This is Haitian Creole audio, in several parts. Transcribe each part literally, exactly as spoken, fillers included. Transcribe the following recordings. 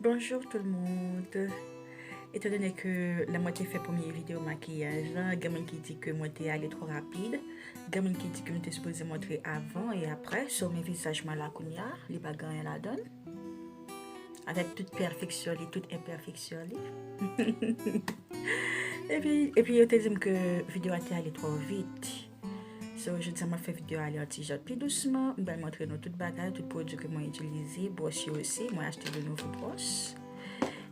Bonjour tout le monde. Etandone ke lè mwen te fè premye videyo makiyaj la, gen moun ki di ke mwen te ale twò rapid, gen moun ki di ke m te sipoze montre avan e aprè, so men vizaj mwen la kounye a, li pa gen anyen ladan l. Avèk tout pèfeksyon li, tout enpèfeksyon li. Epi, epi yo te di m ke videyo a te ale twò vit. So, jodi a, m ap fè videyo a ale yon ti jan pi dousman. M pral montre nou tout bagay, tout pwodui ke mwen itilize, bwòs yo osi. Mwen achte de nouvo bwòs.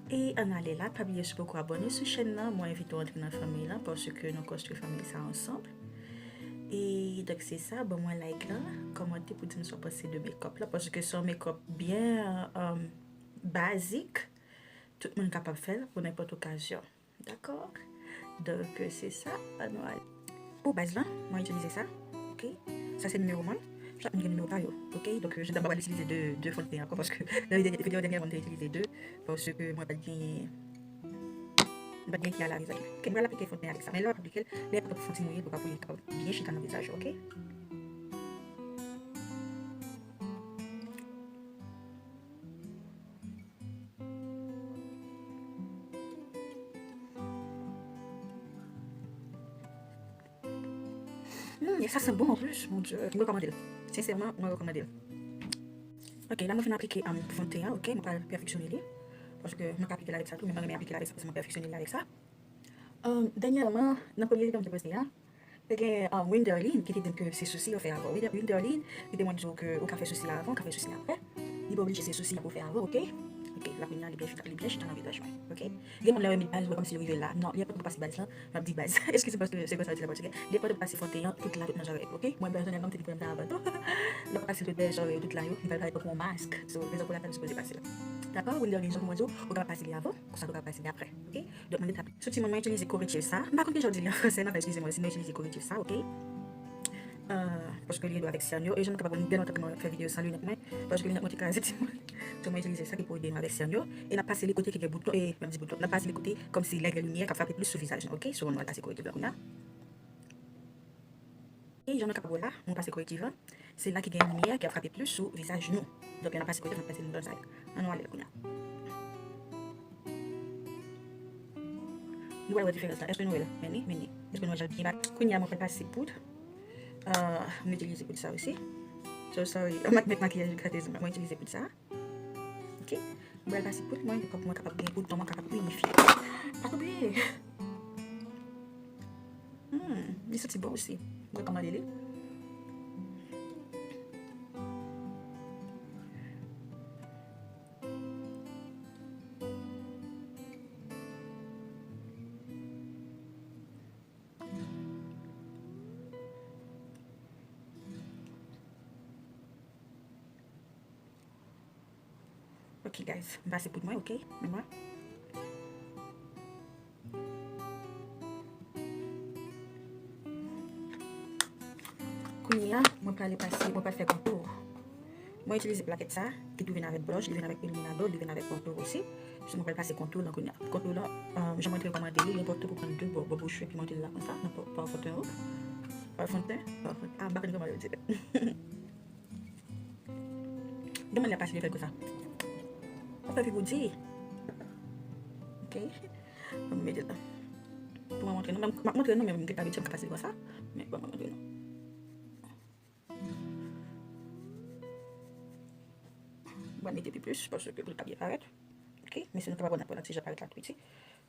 E ann ale la, pa bliye si w poko abòne sou chèn nan, mwen envite w antre nan fanmi lan, paske nou konstwi fanmi sa ansanm. E donk, se sa, ban mwen like lan, kòmante pou di m sa w panse de makeup la, paske se yon makeup byen, um, bazik. Tout moun kapab fè l pou nenpòt okazyon. Dakò? Donk, se sa, ann nou ale. Pou baz lan, mwen itilize sa. Oke? Sa se nimewo mwen. Chak moun gen nimewo pa yo. Oke? Donk, jodi a m pa pral itilize de, de fon de ten ankò, paske nan vide-, videyo dènyèman, m te itilize de, paske mwen pa t genyen, mwen pa t gen ki alaviz avè l. Oke, m pral aplike fon de ten avèk sa. Men lè w ap aplike l, lè w ap fè yon ti mouye, pou w ka, pou li kapab byen chita nan vizaj ou, oke? Hmm, e sa santi bon an plis, mon Dieu. Mwen rekòmande l. Sensèman, mwen rekòmande l. Ok, la mwen fin aplike, um, fon de ten an, ok? Mwen pral pèfeksyone li. Paske mwen ka aplike l avèk sa tou, men mwen renmen aplike l avèk sa, paske mwen pèfeksyone li avèk sa. Um, dènyèman, nan premye videyo m te poste a, te gen, um, Winderline ki te di m ke se sousi yo fè avè w. Winder-, Winderline ki te mwen di w ke ou ka fè sousi la avan, ou ka fè sousi la aprè. Li pa oblije se sousi pou fè avè w, ok? Ok, la kounye a li byen chita, li byen chita nan vizaj mwen, ok? Gen moun lè yo met baz, yo wè kòmsi yo rive la. Non, li enpòtan pou pase baz lan, m ap di baz. Eskize m paske se konsa yo di l an pòtigè. Li enpòtan pou pase fon de ten an tout la, tout nan zòrèy, ok? Mwen pèsonèlman, m te di pwoblèm sa avan tou. Lè w pase tout dèyè zòrèy ou tout la yo, li pral parèt tankou yon mask. So, rezon pou lakel ou sipoze pase l. Dakò? Winderline, jan pou mwen di w, ou kapab pase li avan, konsa tou kapab pase li aprè, ok? Donk, mwen gen Sou timoun, mwen itilize Corrective sa. M pa konn kijan w di li an fransè, n ap eskize mwen si mwen itilize Corrective sa, ok? Euh, paske li gen dwa avèk sèn yo, e jan nou kapab wè, m gen lontan ke mwen fè videyo san linèt mwen, paske linèt mwen te kraze timoun. So, mwen itilize sa ki pou ede nou avèk sèn yo, e n ap pase li kote ki gen bouton, e, m ap di bouton, n ap pase li kote kòmsi lè gen limyè k ap frape plis sou vizaj nou, ok? So, mwen pase Corrective la kounye a. E jan nou kapab wè la, mwen pase Corrective la. Se la ki gen limyè ki ap frape plis sou vizaj nou. Donk, lè n ap pase Corrective, n ap pase li nan zòn sa yo. Ann nou ale kounye a. Nou pral wè diferans la. Èske nou wè l? Men li, men li. Èske nou wè jan l byen bat? Kounye a, mwen pral pase poud. Euh, m itilize poud sa osi. So sorry. Mwen met makiyaj gate zon mwen. Mwen itilize poud sa. Ok? Mwen pral pase poud mwen, pou mwen kapab gen poud, pou mwen kapab inifye. Pa t bliye. Hmm, li santi bon osi. Mwen rekòmande li. Ok, guys, m pase poud mwen, ok? Men mwen. Kounye a, mwen prale pase, mwen pral fè kontou. Mwen itilize palèt sa, ki tou vin avèk blush, li vin avèk iluminador, li vin avèk kontou osi. So, mwen pral pase kontou lan kounye a. Kontou lan, euh, jan mwen te rekòmande li, li enpòtan pou pran de bò, bò bouch ou, epi monte l la konsa, nan pa, pa fon de ten ou. Pa fon de ten? Pa fon, ah, m pa konn kòman yo di l. Gen moun lè pase li fè l konsa. Sa fè pi pou di. Ok. Ban m mete l la. Pou mwen montre nou. M ap montre nou, men m gentan abitye m ka pase l konsa. Men ban mwen montre nou. Mwen mete pi plis, paske pou l pa byen parèt. Ok? Men si nou kapab wè, n ap wè l ti jan parèt la tou piti.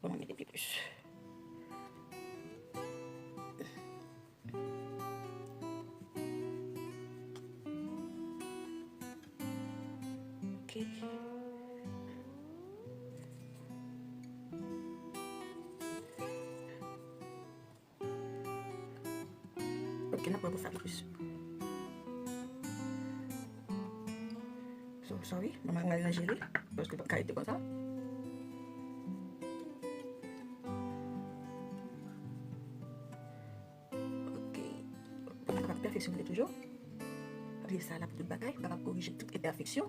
Ban mwen mete pi plis. Ok. Ok, n ap pran pou sa pi plis. So, sorry, mwen pral ranje li, paske l p ap ka rete konsa. Ok. Pou nou kapab pèfeksyone li toujou. Paske sa la pou tout bagay, pou kapab korije tout enpèfeksyon.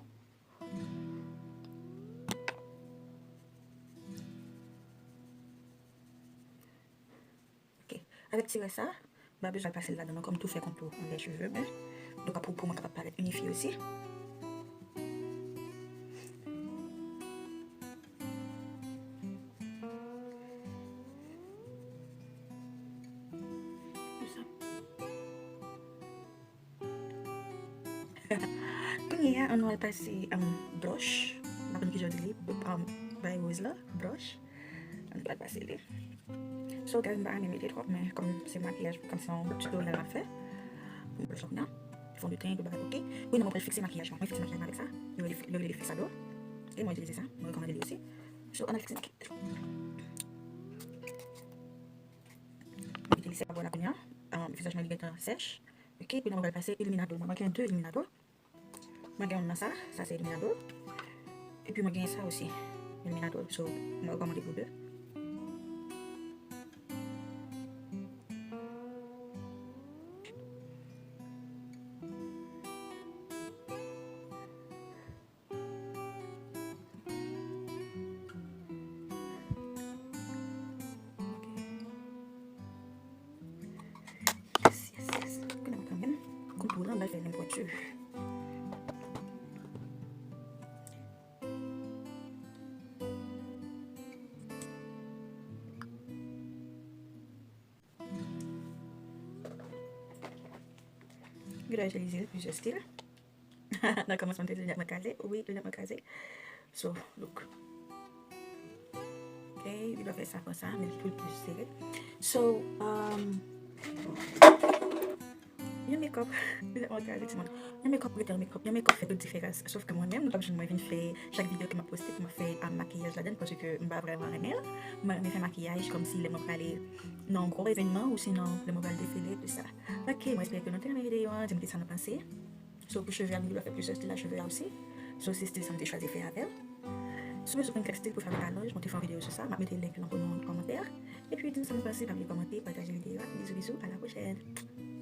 Ok. Avèk ti rès sa, m pa bezwen pase l ladan non, kòm tou fè kontou anlè cheve mwen. Donk, pou, pou mwen kapab parèt inifye osi. Kounye a, ann nou al pase um, blush. M pa konn kijan yo di li, um, bay roz la, blush. Ann nou al pase li. So, guys, m pa renmen mete twòp, men kòm se makiyaj, kòm se yon tutorial m ap fè, pou m blush la kounye a, fon de ten, tout bagay, ok. Kounye a, mwen pral fikse makiyaj mwen. Mwen fikse makiyaj mwen avèk sa. Yo rele, yo rele li fixador. E mwen itilize sa. Mwen rekòmande li osi. So, ann al fikse makiyaj. Mwen kite li sèk bò la kounye a. Um, vizaj mwen li gentan sèch. Ok, kounye a mwen pral pase iluminador. Mwen gen de iluminador. Mwen gen youn nan sa, sa se iluminador. Epi mwen gen sa osi, iluminador. So, mwen rekòmande pou de. Yes, yes, yes. Kounye a kanmenm, kontou lan, m al fè nenpòt. Gen dwa itilize plizyè stil. Nan kòmansman, m te di linèt mwen kraze. Wi, linèt mwen kraze. So, look. Ok, li dwa fè sa konsa, men l tou l plis sere. So, um, yon makeup, linèt mwen kraze, timoun. Yon makeup rete yon makeup, yon makeup fè tout diferans. Sof ke mwen menm, nou p ap jwenn mwen vin fè chak videyo ke m ap poste pou mwen fè um, makiyaj ladan l, paske m pa vrèman renmen l. Mwen renmen fè makiyaj kòmsi lè mwen prale nan yon gwo evènman ou sinon lè mwen pral defile, tout sa. Ok, mwen espere ke nou te renmen videyo an, di m kisa nou panse. So, pou cheve a, m gen dwa fè plizyè stil a cheve a osi. So, se stil sa m te chwazi fè avè l. Si w bezwen konn kèk stil pou fè avèk alonj, mwen te fè yon videyo sou sa, m ap mete link lan pou nou nan kòmantè. Epi, di m sa nou panse, pa bliye kòmante, pataje videyo a. Bizou, bizou, à la prochaine!